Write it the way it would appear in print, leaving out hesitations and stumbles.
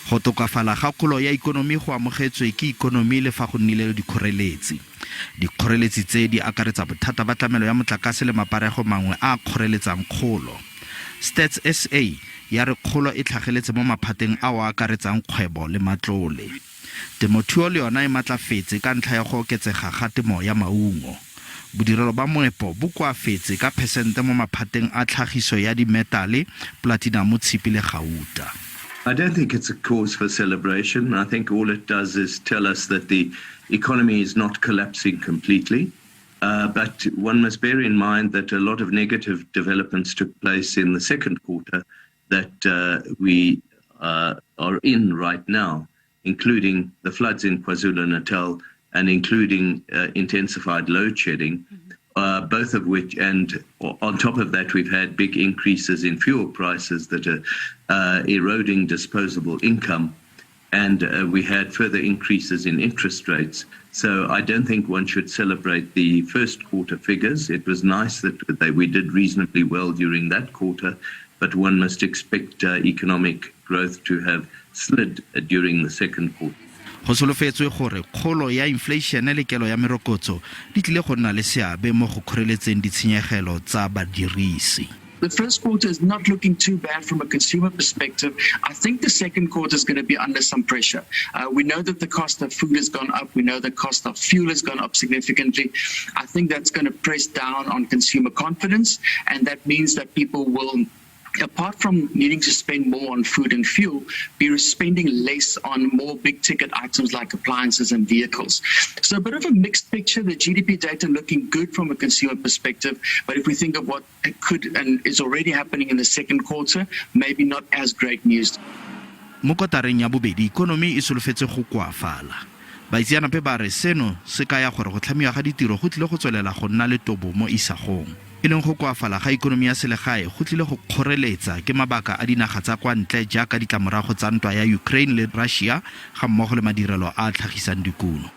Go tokafala ga kgolo ya ikonomi go amogetswe ke ikonomi le fa go nnile le dikgoreletsi. Dikgoreletsi tse di akaretsa bothata ba tlamelo ya motlakase le maparego mangwe a a kgoreletsang kgolo. Stats SA ya re kgolo e tlhageletse mo maphateng ao a akaretsang kgwebo le matlole. Temothuo le yona e matlafetse ka ntlha ya go oketsega ga temo ya maungo. Bodirelo ba moepo bo koafetse ka phesente mo maphateng a tlhagiso ya dimetale, polatinamo, tshipi le gauta. I don't think it's a cause for celebration. I think all it does is tell us that the economy is not collapsing completely. But one must bear in mind that a lot of negative developments took place in the second quarter that we are in right now, including the floods in KwaZulu-Natal and including intensified load shedding, both of which, and on top of that, we've had big increases in fuel prices that are eroding disposable income, and we had further increases in interest rates. So I don't think one should celebrate the first quarter figures. It was nice that we did reasonably well during that quarter, but one must expect economic growth to have slid during the second quarter. Go solofetswe gore kgolo ya infleišene le kelo ya merokotso di tlile go nna le seabe mo go kgoreletseng ditshenyegelo tsa badirisi. The first quarter is not looking too bad from a consumer perspective. I think the second quarter is going to be under some pressure. We know that the cost of food has gone up. We know the cost of fuel has gone up significantly. I think that's going to press down on consumer confidence, and that means that people will, apart from needing to spend more on food and fuel, be spending less on more big ticket items like appliances and vehicles. So a bit of a mixed picture, the GDP data looking good from a consumer perspective, but if we think of what could and is already happening in the second quarter, maybe not as great news. Mo kotareng ya bobedi, ikonomi e solofetse go koafala. Baitseanape ba re seno se kaya gore go tlhamiwa ga ditiro go tlile go tswelela go nna letobo mo isagong, e leng go koafala ga ikonomi ya selegae go tlile go kgoreletsa ke mabaka a dinaga tsa kwa ntle jaaka ditlamorago tsa ntwa ya Ukraine le Russia ga mmogo le madirelo a a tlhagisang dikuno.